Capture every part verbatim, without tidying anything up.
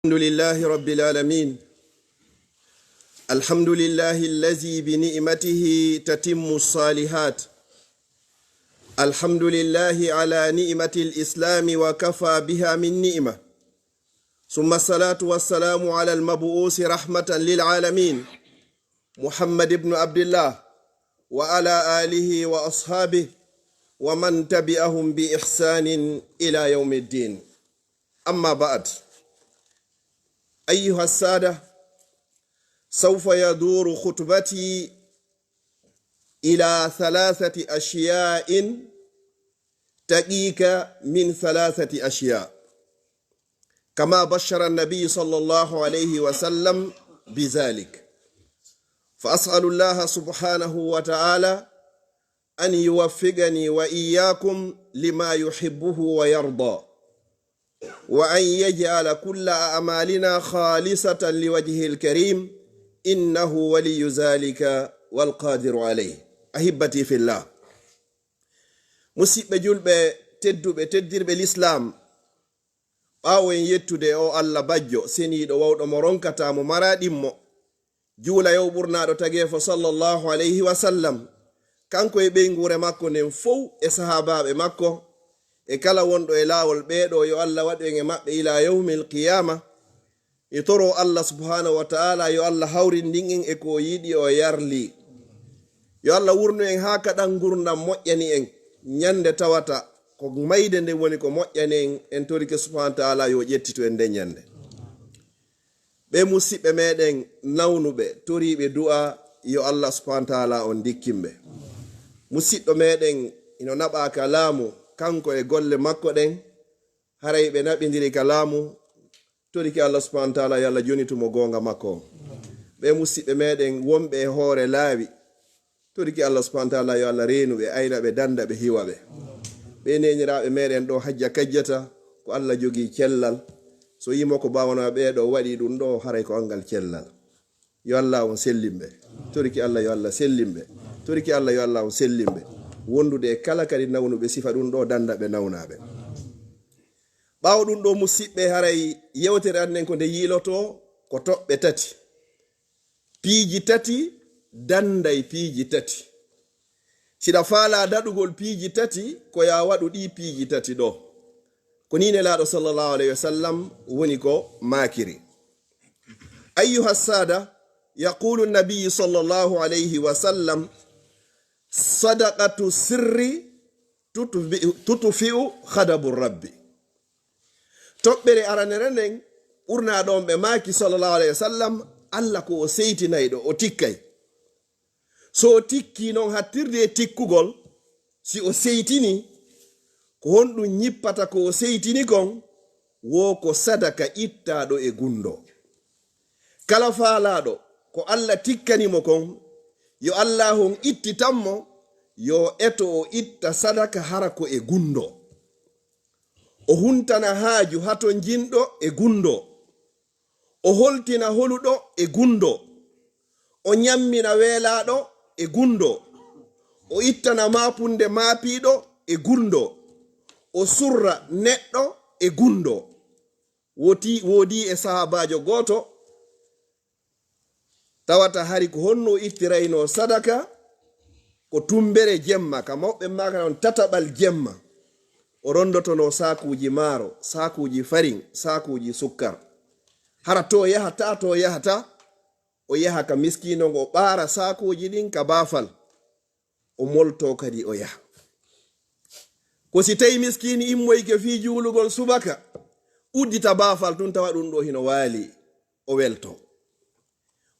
الحمد لله رب العالمين. الحمد لله الذي بنعمته تتم الصالحات. الحمد لله على نعمة الإسلام وكفى بها من نعمة. ثم الصلاة والسلام على المبعوث رحمة للعالمين محمد بن عبد الله وعلى آله وأصحابه ومن تبعهم بإحسان إلى يوم الدين. أما بعد، أيها السادة، سوف يدور خطبتي إلى ثلاثة أشياء، دقيقة من ثلاثة أشياء، كما بشر النبي صلى الله عليه وسلم بذلك. فأسأل الله سبحانه وتعالى أن يوفقني وإياكم لما يحبه ويرضى، وأن يجعل كل أعمالنا خالصة لوجهه الكريم، إنه ولي ذلك والقادر عليه. أحبتي في الله. Musiɓɓe julɓe tedduɓe, teddirɓe Lislaam, ɓaawo en yettude o Allah bajjo, seniiɗo, wawɗo mo ronkataa mo maraa ɗimmo, juula yow ɓurnaaɗo tageefo sallallahu alayhi wa sallam, kanko e ɓeynguure makko nden fow, e sahaabaaɓe makko, e kala wonɗo e laawol ɓeeɗo, yo Allah waɗu en e maɓɓe ilaa yawmil qiyaama. Mi toro Allah subhanahu wa ta'ala yo Allah hawrindin en e ko o yiɗi o yarli. Yo Allah wurnu en haa kaɗan ngurndan moƴƴani en. Ñande tawata ko mayde nden woni ko moƴƴani en, en torike subhanahu wa ta'ala yo ƴettitu en nden ñande. Ɓe musiɓɓe meɗen nawnuɓe, toriiɓe du'a, yo Allah subhanahu wa ta'ala on dikkinɓe. Musiɗɗo meɗen ino naɓa ka laamu, kanko e golle makko ɗen, haray ɓe naɓindiri ka laamu, torike Allah subhanahu wa ta'ala yo Allah jonitu mo goonga makko on. Ɓe musiɓɓe meɗen wonɓe e hoore laawi, torike Allah subhanahu wa ta'ala yo Allah reenu ɓe, ayna ɓe, danda ɓe, hiwa ɓe. Ɓe neeniraaɓe meɗen ɗo hajja kajjata, ko Allah jogii cellal. So yimo ko baawanoo ɓee ɗo waɗi ɗum ɗo, haray ko anngal cellal. Yo Allah on sellin ɓe. Torike Allah yo Allah sellin ɓe. Torike Allah yo Allah on sellin ɓe. Wondude e kala kadi nawnuɓe sifa ɗum ɗo, danda ɓe, nawna ɓe. Ɓaawo ɗum ɗo, musiɓɓe, haray yewtere an nden ko nde yiilotoo ko toɓɓe tati. Piiji tati danday piiji tati. Siɗa faalaa daɗugol piiji tati, ko yaa waɗu ɗii piiji tati ɗo. Ko nii Nelaaɗo sallallahu alayhi wa sallam woni ko maakiri. Ayyuha saada, yaqulu nabiyu sallallahu alayhi wa sallam, sadaqatu sirri tutfi-, tutfi'u khadabu rabbi. Toɓɓere aranere nden, ɓurnaaɗo on ɓe maaki sallallahu alayhi wa sallam, Allah ko o seytinayɗo, o tikkay. So o tikkii non hattirde e tikkugol, si o seytinii, ko honɗum ñippata ko o seytini kon? Wo ko sadaka ittaaɗo e gundo. Kala faalaaɗo ko Allah tikkani mo kon, yo Allah on ittitan mo, yo eto o itta sadaka hara ko e gundo. O huntana haaju hatonjinɗo e gundo. O holtina holuɗo e gundo. O ñammina weelaaɗo e gundo. O ittana maapunde maapiiɗo e gundo. O surra neɗɗo e gundo. Woti-, woodii e sahaabaajo gooto, tawata hari ko honno o ittiraynoo sadaka, ko tumbere jemma, ka mawɓe maaka non tataɓal jemma. O rondotonoo saakuuji maaro, saakuuji farin, saakuuji sukkar. Hara to yahata, to yahata, o yaha ka miskiino ngo, o ɓaara saakuuji ɗin ka baafal. O moltoo kadi o yaha. Ko si tawi miskiini immoyke fii juulugol subaka, uddita baafal tun tawa ɗum ɗo hino waali, o weltoo.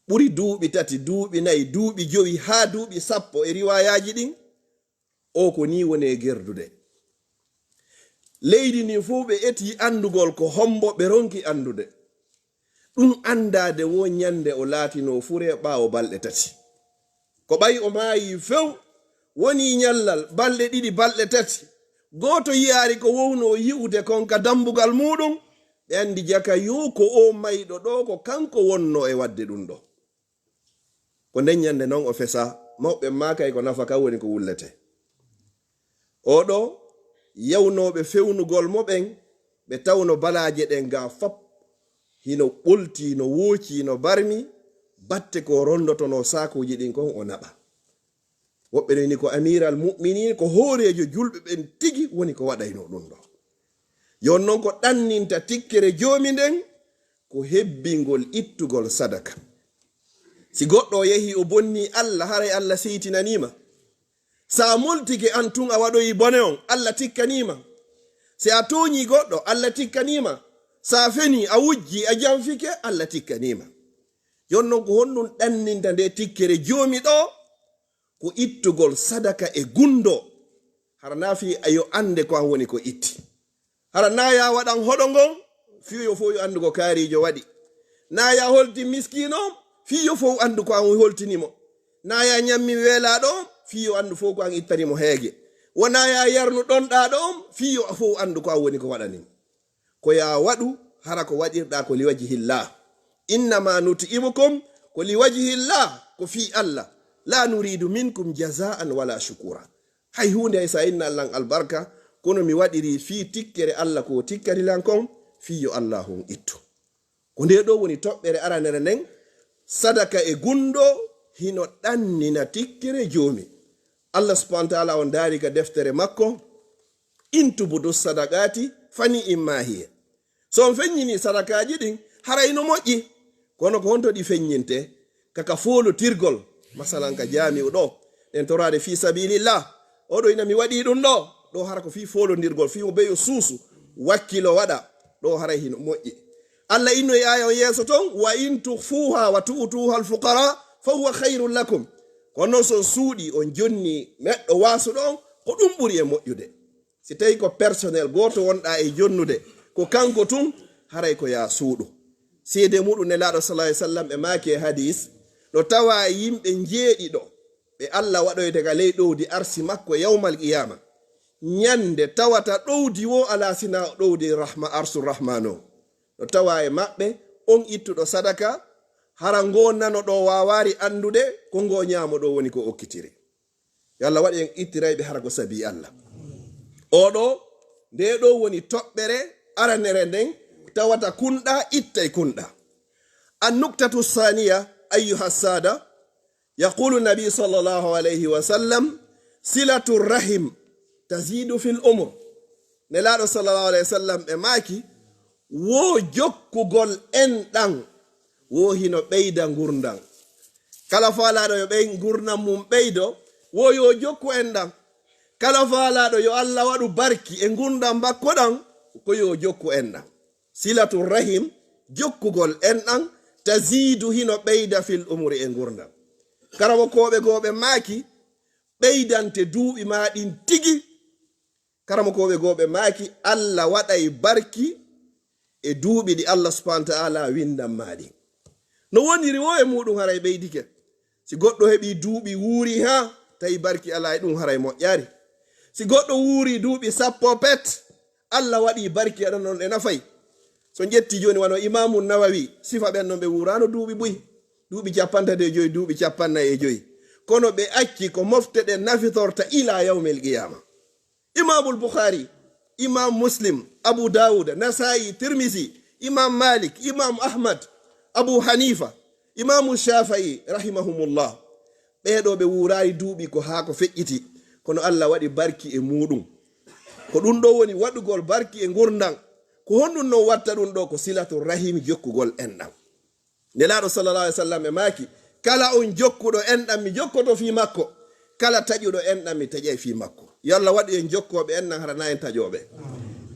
Ɓuri duuɓi tati, duuɓi nayi, duuɓi jowi, haa duuɓi sappo e riwaayaaji ɗin, o ko nii woni e gerdude. Leydi ndin fow ɓe etii anndugol ko hombo, ɓe ronki anndude. Ɗum anndaade wo ñande o laatinoo furee ɓaawo balɗe tati. Ko ɓay o maayii few, wonii ñallal balɗe ɗiɗi, balɗe tati. Gooto yi'aali ko wownoo yi'ude kon ka dambugal muuɗum, ɓe anndi jaka yo ko o mayɗo ɗo, ko kanko wonnoo e waɗde ɗum ɗo. Ko nden ñande non o fesaa, mawɓe maakay ko nafa kan woni ko wulletee. Oo ɗo yawnooɓe fewnugol mo ɓen, ɓe tawno balaaje ɗen gaa fop hino ɓolti, no wooci, no barmi, batte ko rondotonoo saakuuji ɗin kon o naɓa. Woɓɓe no inni ko amiral mu'minin, ko hooreejo julɓe ɓen tigi woni ko waɗayno ɗum ɗo. Yon non ko ɗanninta tikkere Joomi nden, ko hebbingol ittugol sadaka. Si goɗɗo o yehi o bonni Allah, haray Allah seytinaniima. Sa a moltike an tun a waɗoyi bone on, Allah tikkaniima. Si a tooñi goɗɗo, Allah tikkaniima. Sa a feni, a wujji, a janfike, Allah tikkaniima. Yon non ko honɗum ɗanninta nde tikkere Joomi ɗo? Ko ittugol sadaka e gundo. Hara na fii a yo annde ko an woni ko itti. Hara na ya waɗan hoɗo ngon, fii yo fow yo anndu ko kaariijo waɗi. Na ya holti miskiino on, fii yo fow anndu ko an holtini mo. Na ya ñammi weelaaɗo on, fii yo anndu fow ko an ittani mo heege. Wona ya yarnu ɗonɗaaɗo on, fii yo fow anndu ko an woni ko waɗani mo. Ko ya waɗu, hara ko waɗirɗa ko liwajihillah. Innama nut'imukum, ko liwajihillah, ko fii Allah. La nuridu minkum jazaan wala shukura. Hay huunde hay sa inna Allah albarka, kono mi waɗiri fii tikkere Allah ko tikkari lan kon, fii yo Allah on ittu. Ko nde ɗo woni toɓɓere aranere nden, sadaka e gundo hino ɗannina tikkere Joomi. Allah subhanahu wa ta'ala on daari ka deftere makko, "In tubudu sadaqati fani imma hiya." So on feññini sadakaaji ɗin, haray no moƴƴi. Kono ko honto ɗi feññinte? Kaka foolotirgol, masalan ka jaami'u ɗo, ɗen toraade fi sabilillah. Oɗo ina mi waɗi ɗum ɗo, ɗo hara ko fi foolondirgol, fi mo beyo suusu, wakkilo waɗa, ɗo haray hino moƴƴi. Allah inno e aya on yeeso ton, "Wa in tukhfuha wa tu'tuha al-fuqara fa huwa khairul lakum." Kono non so on suuɗi, on jonni neɗɗo waasuɗo on, ko ɗum ɓuri e moƴƴude. Si tawi ko personnel gooto wonɗa e jonnude, ko kanko tun, haray ko ya suuɗu. Seede muɗum Nelaaɗo sallallahu alaihi wasallam e maaki e hadis, no tawa yimɓe njeeɗiɗo, ɓe Allah waɗoyta ka ley ɗowdi arsi makko yawmal qiyama. Ñande tawata ɗowdi wo ala sina ɗowdi rahma, arsu rahman o. No tawa e maɓɓe on ittuɗo sadaka, hara ngo nano ɗo wawaari anndude ko ngo ñaamo ɗo woni ko okkitiri. Yo Allah waɗ en ittirayɓe hara ko sabi Allah. Oɗo, nde ɗo woni toɓɓere aranere nden, tawata kunɗa, ittay kunɗa. An-nuktatu thaniya, ayyuha sada, yaqulu nabi sallallahu alayhi wa sallam, silatu rahim tazidu fil umur. Nelaaɗo sallallahu alayhi wa sallam ɓe maaki, wo jokkugol enɗan, wo hino ɓeyda ngurndan. Kala faalaaɗo yo ɓey ngurndan mum ɓeydo, wo yo jokku enɗan. Kala faalaaɗo yo Allah waɗu barki e ngurndan makko ɗan, ko yo jokku enɗan. Silatu rahim, jokkugol enɗan, tazidu hino ɓeyda fil umuri e ngurndan. Karamokooɓe goo ɓe maaki, ɓeydante duuɓi maa ɗin tigi. Karamokooɓe goo ɓe maaki, Allah waɗay barki e duuɓi ɗi Allah subhanahu wa ta'ala windan maa ɗin. No woniri wo e muɗum haray ɓeydike. Si goɗɗo heɓi duuɓi wuuri ha, tawi barki alaa e ɗum haray moƴƴaari. Si goɗɗo wuuri duuɓi sappo pet, Allah waɗi barki aɗa non e nafay. So ƴetti jooni wano Imaamu Nawawi, sifa ɓen non ɓe wuurano duuɓi buy, duuɓi cappantato e joyi, duuɓi cappannayi e joyi. Kono ɓe acci ko mofte ɗen nafitorta ila yawmil qiyama. Imaamul Bukhari, Imaam Muslim, Abu Dawud, Nasa'i, Tirmisi, Imaam Malik, Imaam Ahmad, Abu Hanifa, Imaamu Shafi'i, rahimahumullah. Ɓee ɗoo ɓe wuuraali duuɓi ko haa ko feƴƴiti, kono Allah waɗi barki e muuɗum. Ko ɗum ɗoo woni waɗugol barki e ngurndan. Ko honɗum non watta ɗum ɗoo? Ko silatu rahimi, jokkugol enɗan. Nelaaɗo sallallahu alaihi wasallam e maaki, kala on jokkuɗo enɗan, mi jokkoto fii makko. Kala taƴuɗo enɗan, mi taƴay fii makko. Yo Allah waɗu en jokkooɓe enɗan, hara na en taƴooɓe.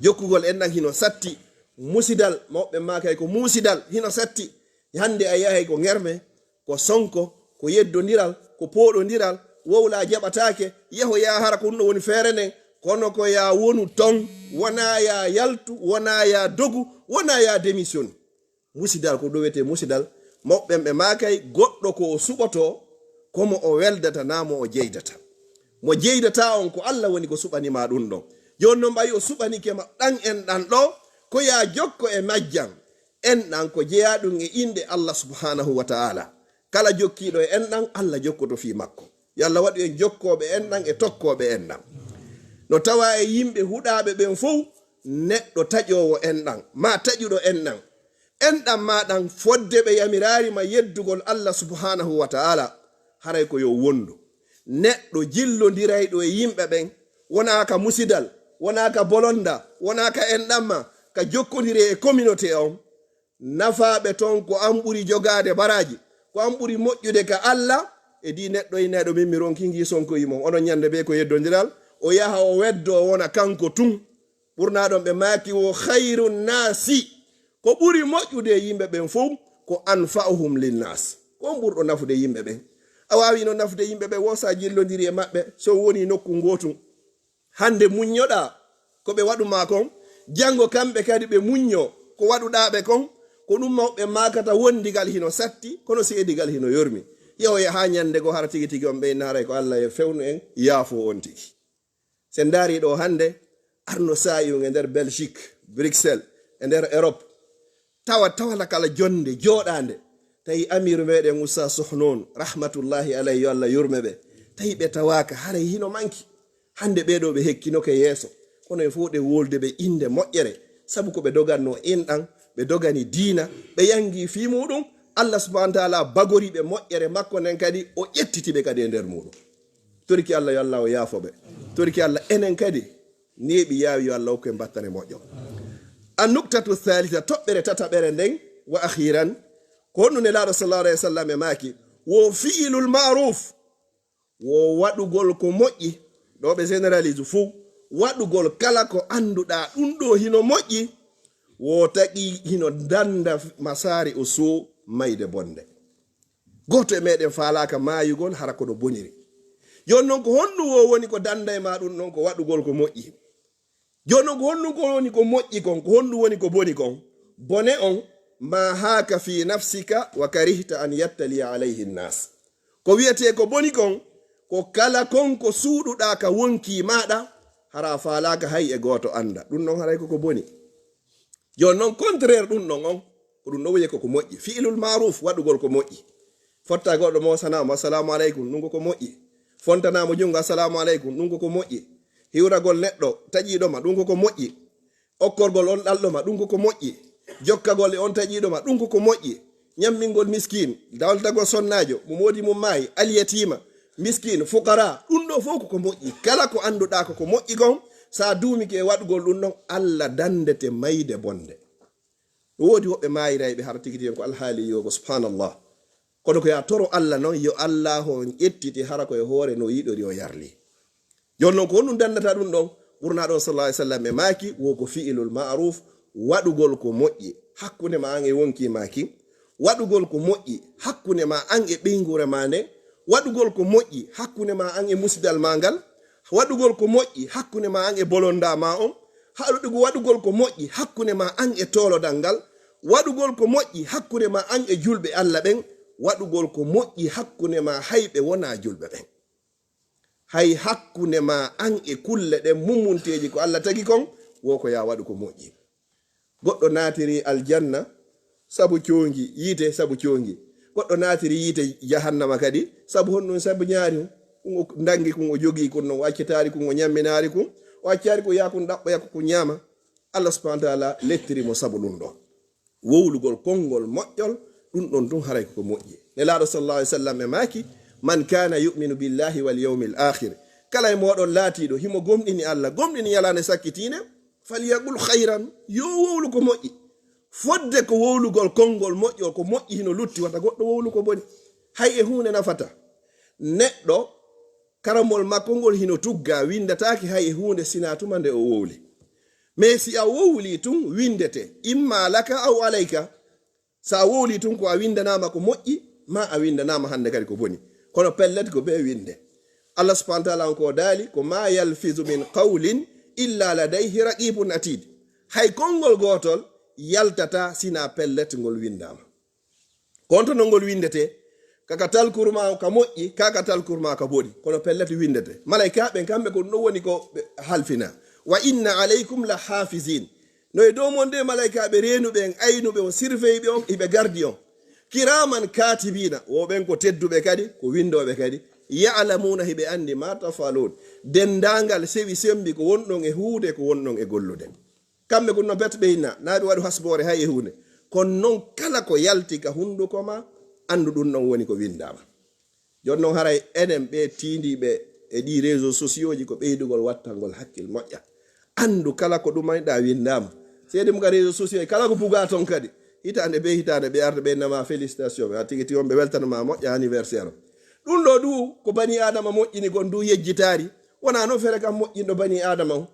Jokkugol enɗan hino satti. Musidal, mawɓe maakay ko muusidal, hino satti. Hannde a yahay ko ŋerme, ko sonko, ko yeddondiral, ko pooɗondiral, wowla jaɓataake, yaho yaa hara ko ɗum ɗo woni feere nden, kono ko yaa wonu ton, wonaa yaa yaltu, wonaa yaa dogu, wonaa yaa démission. Musidal, ko ɗum wiyetee musidal, mawɓe ɓen ɓe maakay goɗɗo ko o suɓotoo, ko mo o weldata, naa mo o jeydata. Mo jeydata on ko Allah woni ko suɓani ma ɗum ɗon. Jooni non ɓay o suɓanike ma ɗan enɗan ɗo, ko yaa jokko e majjan. Enɗan ko jeyaa ɗum e innde Allah subhanahu wa ta'ala. Kala jokkiiɗo e enɗan, Allah jokkoto fii makko. Yo Allah waɗu en jokkooɓe enɗan e tokkooɓe enɗan. No tawaa e yimɓe huɗaaɓe ɓen fow, neɗɗo taƴoowo enɗan, maa taƴuɗo enɗan, Enɗam ma ɗan fodde ɓe yamiraari ma yeddugol Allah subhanahu wa ta'ala, haray ko yo wondu. Neɗɗo jillondirayɗo e yimɓe ɓen, wonaa ka musidal, wonaa ka bolonda, wonaa ka enɗam ma, ka jokkondire e communauté on, nafaaɓe ton ko an ɓuri jogaade baraaji, ko an ɓuri moƴƴude ka Allah, e di neɗɗo inayɗo min mi ronki ngi sonko imon. Onon ñande ɓe ko yeddondiral, o yaha o weddo o wona kanko tun. Ɓurna ɗon ɓe maaki wo khayru nasi, ko ɓuri moƴƴude e yimɓe ɓen fow ko anfa'uhum linnas, ko on ɓurɗo nafude yimɓe ɓen. A waawi no nafude yimɓe ɓen wo sa jillondiri e maɓɓe, so woni nokku ngootu. Hande muññoɗaa ko ɓe waɗu ma kon, jango kamɓe kadi ɓe muñño ko waɗuɗaa ɓe kon. Ko ɗum mawɓe maakata wondigal hino satti, kono seedigal hino yormi. Yehoya haa ñande goo hara tigi tigi on ɓe inna haray ko Allah e fewnu en, yaafo on tigi. Sen ndaari ɗo hande, arno saa'i on e nder Belgique, Bruxelles, e nder Europe, tawa, tawa la kala jonde jooɗaande, tawi amiiru meɗen Moussa Sohnoon, rahmatullahi alayhi, yo Allah yurme ɓe, tawi ɓe tawaaka, haray hino manki. Hande ɓee ɗo ɓe hekkinoke yeeso, kono e fof ɗe wolde ɓe innde moƴƴere, sabu ko ɓe doganno enɗan, ɓe dogani diina, ɓe yangi fii muɗum. Allah subhanahu wa ta'ala bagori ɓe moƴƴere makko nden kadi, o ƴettiti ɓe kadi e nder muɗum. Toriki Allah yo Allah o yaafo ɓe. Toriki Allah enen kadi neeɓi yaawi yo Allah hokku en battane moƴƴo. An nuktatu thalitha, toɓɓere tataɓere nden, wa akhiran, ko honɗum Nelaaɗo sallallahu alayhi wa sallam e maaki, wo fi'ilul ma'ruf, wo waɗugol ko moƴƴi, ɗo ɓe généralise fuu, waɗugol kala ko annduɗaa ɗum ɗo hino moƴƴi, wo tagi hino danda masaari o soo mayde bonde. Gooto e meɗen faalaaka maayugol hara kono boniri. Jooni non ko honɗum wo woni ko danda e ma ɗum non ko waɗugol ko moƴƴi? Jooni non ko honɗum ko woni ko moƴƴi kon, ko honɗum woni ko boni kon? Bone on, ma haaka fi nafsika wa karihta an yattaliya alayhi nnas. Ko wi'etee ko boni kon, ko kala kon ko suuɗuɗaa ka wonkii maaɗa, hara faalaaka hay e gooto annda. Ɗum non haray ko ko boni. Jooni non contraire ɗum non on, ko ɗum ɗo wi'ee ko ko moƴƴi. Fi'ilul ma'ruf, waɗugol ko moƴƴi. Fotta goɗɗo mo sanaama, "Assalamu aleykum," ɗum ko ko moƴƴi. Fontanaamo junngo, "Assalamu aleykum," ɗum ko ko moƴƴi. Hiwragol neɗɗo taƴiiɗo ma, ɗum ko ko moƴƴi. Okkorgol on ɗalɗo ma, ɗum ko ko moƴƴi. Jokkagol e on taƴiiɗo ma, ɗum ko ko moƴƴi. Ñammingol miskin, dawlitagol sonnaajo, mo moodi mum maayi, alyatiima, miskin, fukara, ɗum ɗo fof ko ko moƴƴi. Kala ko annduɗaa ko ko moƴƴi kon, sa duumike e waɗugol ɗum ɗon, Allah dandete mayde bonde. No woodi woɓɓe maayirayɓe hara tigi tigi ko alhaali yogo, subhanallah. Kono ko ya toro Allah non, yo Allah on ƴettiti hara ko e hoore no yiɗori o yarli. Jooni non ko honɗum dandata ɗum ɗon? Ɓurna ɗon sallallahu alaihi wasallam e maaki, wo ko fi'ilul ma'ruf, waɗugol ko moƴƴi hakkunde ma an e wonki maaki, waɗugol ko moƴƴi hakkunde ma an e ɓeynguure ma nden, waɗugol ko moƴƴi hakkunde ma an e musidal ma ngal, waɗugol ko moƴƴi hakkunde ma an e bolonda ma on, haɗuɗugo waɗugol ko moƴƴi hakkunde ma an e tolodal ngal, waɗugol ko moƴƴi hakkunde ma an e julɓe Allah ɓen, waɗugol ko moƴƴi hakkunde ma hay ɓe wona julɓe ɓen. Hay hakkunde ma an e kulle ɗen mummunteeji ko Allah tagi kon, wo ko ya waɗu ko moƴƴi. Goɗɗo naatiri aljanna sabu coongi, yiite sabu coongi. Goɗɗo naatiri yiite jahannama kadi sabu honɗum? Sabu ñaari kun. Kun o dangi kun, o jogii kun non, o accitaari kun, o ñamminaari kun, o accaari ko yaa kun ɗaɓɓoya ko kun ñaama. Allah subhanahu wa ta'ala lettiri mo sabu ɗum ɗon. Wowlugol konngol moƴƴol, ɗum ɗon tun haray ko ko moƴƴi. Nelaaɗo sallallahu alaihi wasallam e maaki, "Man kana yu'minu billahi wal yawmil akhir." Kala e mooɗon laatiiɗo himo gomɗini Allah, gomɗini yalaande sakkitiinde, "Falyaqul khayran," yo wowlu ko moƴƴi. Fodde ko wowlugol konngol moƴƴol, ko moƴƴi hino lutti, wata goɗɗo wowlu ko boni. Hay e huunde nafata. Neɗɗo, karamol makko ngol hino tugga, windataake hay e huunde sina tuma nde o wowli. Mais si a wowli tun, windete, imma laka aw alayka. Sa a wowli tun ko a windanaama ko moƴƴi, ma a windanaama hande kadi ko boni. Kono pellet ko be winde. Allah subhanahu wa ta'ala on ko daali, ko, "Ma yalfizu min qawlin illa ladayhi raqibun atid." Hay konngol gootol yaltata sina pellet ngol windaama. Ko on to non ngol windete, ka ka talkurma ka moƴƴi, ka ka talkurma ka boni. Kono pellet windete. Malaykaaɓe kamɓe ko ɗum ɗon woni ko ɓe halfina. "Wa inna alaykum la hafizin." No e dow mon de malaykaaɓe reenuɓe en, aynuɓe on, sirfeyɓe on, hiɓe gardi on. "Kiraman katibina," wo ɓen ko tedduɓe kadi, ko windooɓe kadi. "Ya'lamuna," hiɓe anndi, "ma tafalun," denndaangal sewi sembi ko wonɗon e huude, ko wonɗon e gollude. Kamɓe kun no bet ɓe inna, naa ɓe waɗu hasboore hay e huunde. Kono noon kala ko yalti ka hunnduko ma, anndu ɗum ɗon woni ko winndaama. Jooni noon haray enen ɓe tiindiiɓe e ɗii réseaux sociaux ji ko ɓeydugol wattangol hakkil moƴƴa. Anndu kala ko ɗumayɗaa winndaama. Seedi mo ka réseaux sociaux e kala ko bugaa toon kadi. Hitaande bee hitaande ɓe arta ɓe innama félicitation. Ɓe a tigi tigi on ɓe weltanama moƴƴa anniversaire o. Ɗum ɗo du ko bani Aadama moƴƴini kon du yejjitaari. Wonaa noon fere kam moƴƴinɗo bani Aadama on.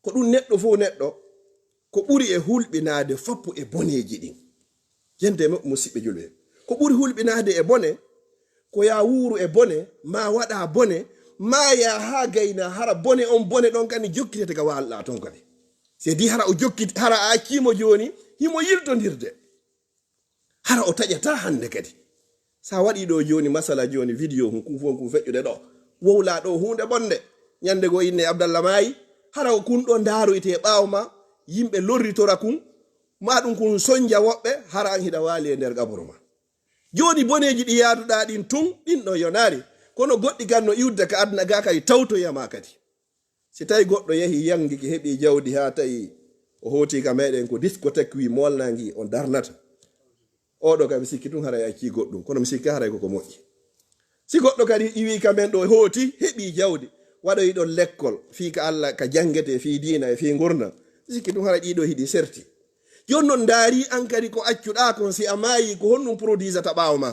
Ko ɗum neɗɗo fof neɗɗo ko ɓuri e hulɓinaade foppu e boneeji ɗin. Yande mo-, musiɓɓe julɓe. Ko ɓuri hulɓinaade e bone, ko yaa wuuru e bone, maa waɗa bone, maa yaa haa gayna hara bone on bone ɗon kadi jokkitete ka waalɗa ton kadi. C'est dit hara o jokkit-, hara a accii mo jooni, himo yiltondirde. Hara o taƴataa hannde kadi. Sa waɗii ɗo jooni, masala jooni, vidéo hun, kun fof kun feƴƴude ɗo. Wowlaa ɗo huunde bonde. Ñande goo inne Abdallah maayi, hara ko kun ɗo ndaaroytee ɓaawo ma, yimɓe lorritora kun, maa ɗum kun sonja woɓɓe, hara an hiɗa waali e nder qaburu ma. Jooni boneeji ɗi yaaduɗaa ɗin tun, ɗin ɗo yonaali. Kono goɗɗi kan no iwde ka aduna gaa kadi tawtoyama kadi. Si tawi goɗɗo yehi yangiki heɓi jawdi haa tawi o hooti ka meɗen ko discothèque wi molnangi on darnata. Oɗo ka mi sikki tun haray accii goɗɗum, kono mi sikki haray koko moƴƴi. Si goɗɗo kadi iwi ka men ɗo hooti heɓi jawdi, waɗoyi ɗon lekkol, fii ka Allah ka jangete, fii diina e fii ngurndan. Mi sikki tun haray ɗiɗo hiɗi serti. Jon non ndaari an kadi ko accuɗaa kon si a maayi ko honɗum produisata ɓaawo ma.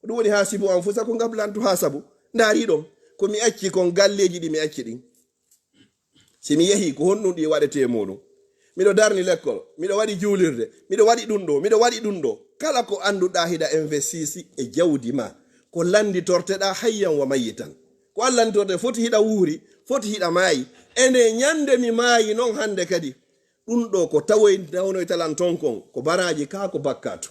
Ko ɗum woni haasibu anfusakum qabla an tuhasabu. Ndaari ɗon ko mi acci kon galleeji ɗi mi acci ɗin. Si mi yehi ko honɗum ɗi waɗetee muɗum. Miɗo darni lekkol, miɗo waɗi juulirde, miɗo waɗi ɗum ɗo, miɗo waɗi ɗum ɗo. Kala ko annduɗaa hiɗa investisi e jawdi ma, ko lannditorteɗaa hayyan wa mayyitan. Ko an lannditorte foti hiɗa wuuri, foti hiɗa maayi. E nde ñande mi maayi non hannde kadi. Ɗum ɗo ko tawoy-, tawnoytalan ton kon, ko baraaji kaa ko bakkaatu.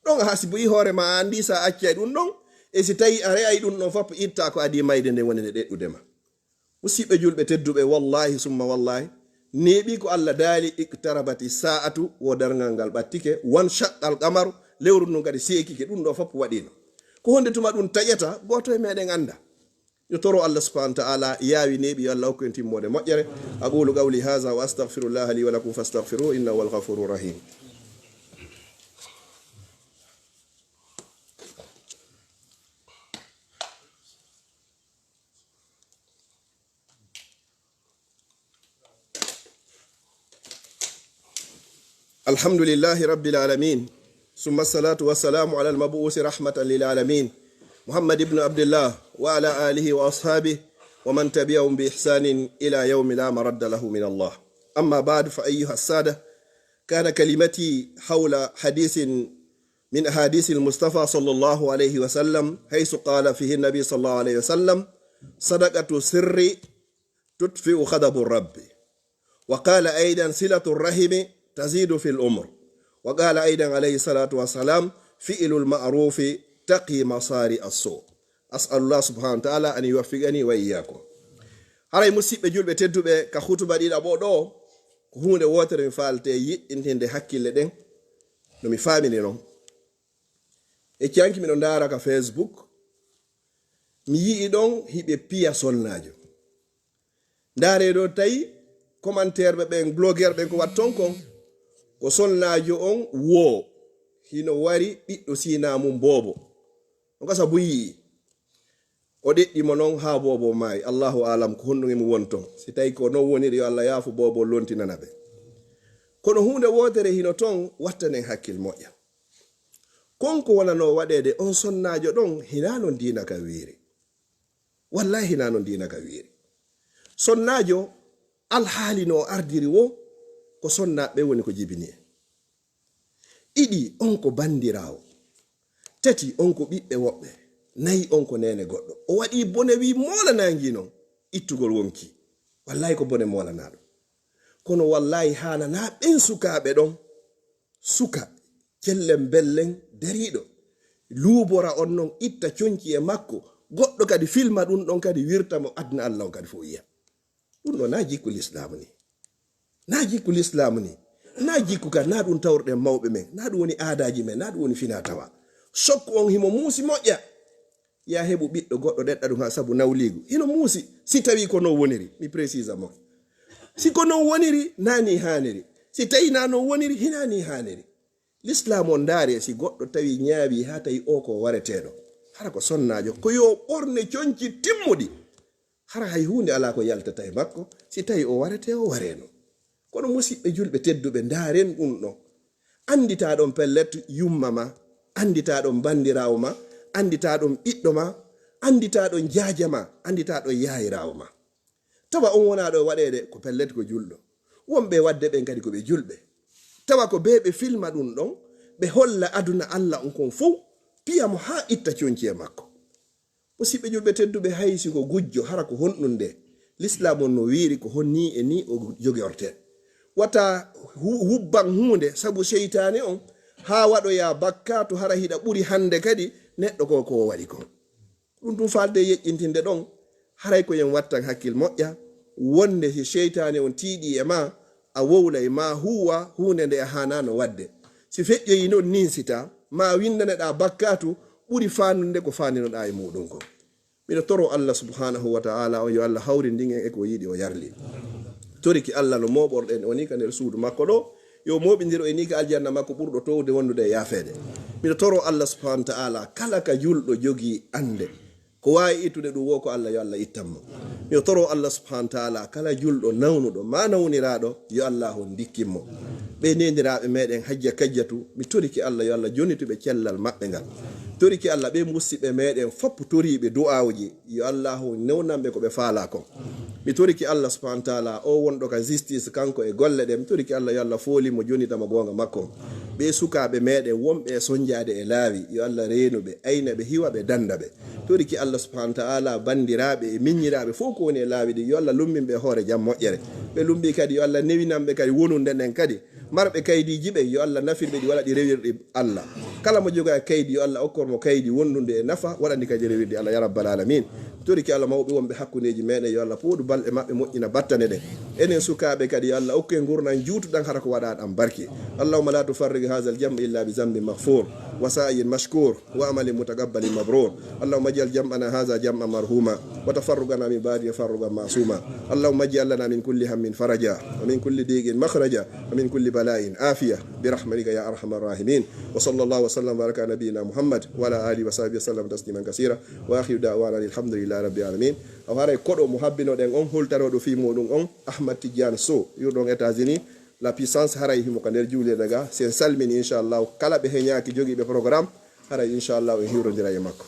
Ɗon a hasiboyi hoore ma a anndi sa accay ɗum ɗon, e si tawi a re'ay ɗum ɗon fof itta ko adii mayde nden woni nde ɗeɗɗude ma. Musiɓɓe julɓe tedduɓe, wallahi summa wallahi, neeɓi ko Allah daali, iqtarabati sa'atu, wo darngal ngal ɓattike, wan shaqqal qamaru, lewru ndun kadi seekike, ɗum ɗo fof waɗino. Ko honde tuma ɗum taƴata, gooto e meɗen annda. Yo toro Allah subhanahu wa ta'ala yaawi neeɓi, yo Allah hokku en timmoode moƴƴere. Aqulu qawli haza wa astaghfirullaha li wa lakum fastaghfiruhu innahu huwal ghafurur rahim. الحمد لله رب العالمين، ثم الصلاة والسلام على المبعوث رحمة للعالمين، محمد بن عبد الله، وعلى آله وأصحابه ومن تبعهم بإحسان إلى يوم لا مرد له من الله. أما بعد، فأيها السادة، كان كلمتي حول حديث من أحاديث المصطفى صلى الله عليه وسلم، حيث قال فيه النبي صلى الله عليه وسلم: صدقة السر تطفئ غضب الرب. وقال أيضا: صلة الرحم تزيد في العمر. وقال أيضا عليه الصلاة والسلام: فعل المعروف تقي مصارع السوء. أسأل الله سبحانه وتعالى أن يوفقني وإياكم. Haray musiɓɓe julɓe tedduɓe, ka hutuba ɗiɗaɓo ɗo, ko huunde wootere mi faaltee yiɗɗintinde hakkille ɗen no mi faamini non. E canki miɗo ndaara ka Facebook, mi yi'i ɗon hiɓe piya sonnaajo. Ndaaree ɗo tawi commentaire ɓe ɓen, blogueur ɓen ko waɗi ton kon, ko sonnaajo on woo, hino wari ɓiɗɗo siina mum boobo. On ka sabu yi'i, o ɗeɗɗi mo non haa boobo maayi. Allahu aalam ko honɗum e mo woni ton. Si tawi ko non woniri, yo Allah yaafu boobo, lontinana ɓe. Kono huunde wootere hino ton, wattanen hakkil moƴƴa. Kon ko wonanoo waɗeede on sonnaajo ɗon, hinaa non diina ka wiiri. Wallahi hinaa non diina ka wiiri. Sonnaajo, alhaali no o ardiri wo, ko sonnaaɓe woni ko jibini en. Ɗiɗi, on ko banndiraawo. Tati, on ko ɓiɓɓe woɓɓe. Nayi, on ko neene goɗɗo. O waɗi bone, wi moolanaangi non ittugol wonki. Wallahi ko bone moolanaaɗo. Kono wallahi haananaa ɓen sukaaɓe ɗon. Suka, cellen bellen, dariiɗo. Luubora on non, itta conci e makko. Goɗɗo kadi filma ɗum ɗon kadi wirta mo aduna Allah on kadi fof yiya. Ɗum ɗo na jikku lislaamu ni. Na jikku lislaamu ni. Na jikku ka, na ɗum tawruɗen mawɓe men. Na ɗum woni aadaaji men, na ɗum woni fina tawa. Sokku on himo muusi moƴƴa. Ya heɓu ɓiɗɗo goɗɗo ɗeɗɗa ɗum haa sabu nawliigu. Hino muusi, si tawi ko non woniri, mi précise mo. Si ko non woniri, na ni haaniri. Si tawi na non woniri, hina ni haaniri. Lislaam on, ndaare, si goɗɗo tawi ñaawi haa tawi o ko wareteeɗo, hara ko sonnaajo, ko yo ɓorne conci timmuɗi, hara hay huunde alaa ko yaltata e makko si tawi o waretee o wareeno. Kono musiɓɓe julɓe tedduɓe, ndaaren ɗum ɗo. Annditaa ɗon pellet yumma ma, annditaa ɗon banndiraawo ma, annditaa ɗon ɓiɗɗo ma, annditaa ɗon jaaja ma, annditaa ɗon yaayiraawo ma. Tawa on wonaa ɗo waɗeede ko pellet ko julɗo. Wonɓe waɗde ɓen kadi ko ɓe julɓe. Tawa ko bee ɓe filma ɗum ɗon, ɓe holla aduna Alla on kon fow, piya mo haa itta conci e makko. Musiɓɓe julɓe tedduɓe, hay si ko gujjo, hara ko honɗum nde? Lislaam on no wiiri ko honni e ni o jogortee. Wata hu-, hubban huunde sabu seytaane on haa waɗoyaa bakkaatu, hara hiɗa ɓuri hannde kadi neɗɗo ko ko o waɗi kon. Ɗum ɗum faalde yeƴƴintinde ɗon, haray ko en wattan hakkil moƴƴa, wonde si seytaane on tiiɗi e ma, a wowlay ma huuwa huunde nde a haanaano waɗde. Si feƴƴoyi non, ninsita, ma windaneɗaa bakkaatu ɓuri faandude ko faandinoɗaa e muuɗum kon. Miɗo toro Allah subhanahu wa ta'ala on yo Allah hawrindin en e ko o yiɗi o yarli. Toriki Allah no mooɓorɗen o ni ka nder suudu makko ɗo, yo mooɓindir o e ni ka aljanna makko ɓurɗo towde wondude e yaafeede. Miɗo toro Allah subhanahu wa ta'ala kala ka julɗo jogii annde, ko waawi ittude ɗum wo ko Allah, yo Allah ittan mo. Miɗo toro Allah subhanahu wa ta'ala kala julɗo nawnuɗo ma nawniraaɗo, yo Allah on ndikkin mo. Ɓe nendiraaɓe meɗen Hajja Kajjatu, mi toriki Allah yo Allah jonnitu ɓe cellal maɓɓe ngal. Toriki Allah ɓe musiɓɓe meɗen fop toriiɓe du'aawuji, yo Allah on newnan ɓe ko ɓe faalaa kon. Mi toriki Allah subhanahu wa ta'ala o wonɗo ka justice kanko e golle ɗe, mi toriki Allah yo Allah fooli mo, jonnita mo goonga makko. Ɓe sukaaɓe meɗen wonɓe e sonjaade e laawi, yo Allah reenu ɓe, ayna ɓe, hiwa ɓe, danda ɓe. Toriki Allah subhanahu wa ta'ala banndiraaɓe e miññiraaɓe fof ko woni e laawi ɗi, yo Allah lummin ɓe e hoore jam moƴƴere. Ɓe lumbi kadi, yo Allah newinan ɓe kadi wonunde nden kadi. Marɓe kaydiiji ɓe, yo Allah nafir ɓe ɗi waɗa ɗi rewirɗi Allah. Kala mo jogaa kaydi, yo Allah okkor mo kaydi wondunde e nafa, waɗandi kadi rewirɗi Allah, ya rabbal alamin. Toriki Allah mawɓe wonɓe hakkundeeji meɗen, yo Allah pooɗu balɗe maɓɓe, moƴƴina battane ɗen. Enen sukaaɓe kadi, yo Allah okken ngurnan juutuɗan hara ko waɗa ɗan barki. Allahumma la tufarrig hadha al-jam'a illa bi dhanbin maghfur, wa sa'yin mashkur, وعمل متقبل مبرور. اللهم اجعل جمعنا هذا جمعا مرحوما، وتفرقنا من بعده تفرقا معصوما. اللهم اجعل لنا من كل هم فرجا، ومن كل ضيق مخرجا، ومن كل بلاء عافية، برحمتك يا أرحم الراحمين. وصلى الله وسلم وبارك على نبينا محمد وعلى آله وصحبه وسلم تسليما كثيرا. وآخر دعوانا أن الحمد لله رب العالمين. Awa haray koɗo mo habbinoɗen on, hultanoɗo fii muɗum on, Ahmad Tidiane Sow, iwɗo on États-Unis, La Puissance, haray himo ka nder juulirde ga. Si en salmini, inchallahu, kala ɓe heñaaki jogiiɓe programme, haray inchallahu en hiwrondira e makko.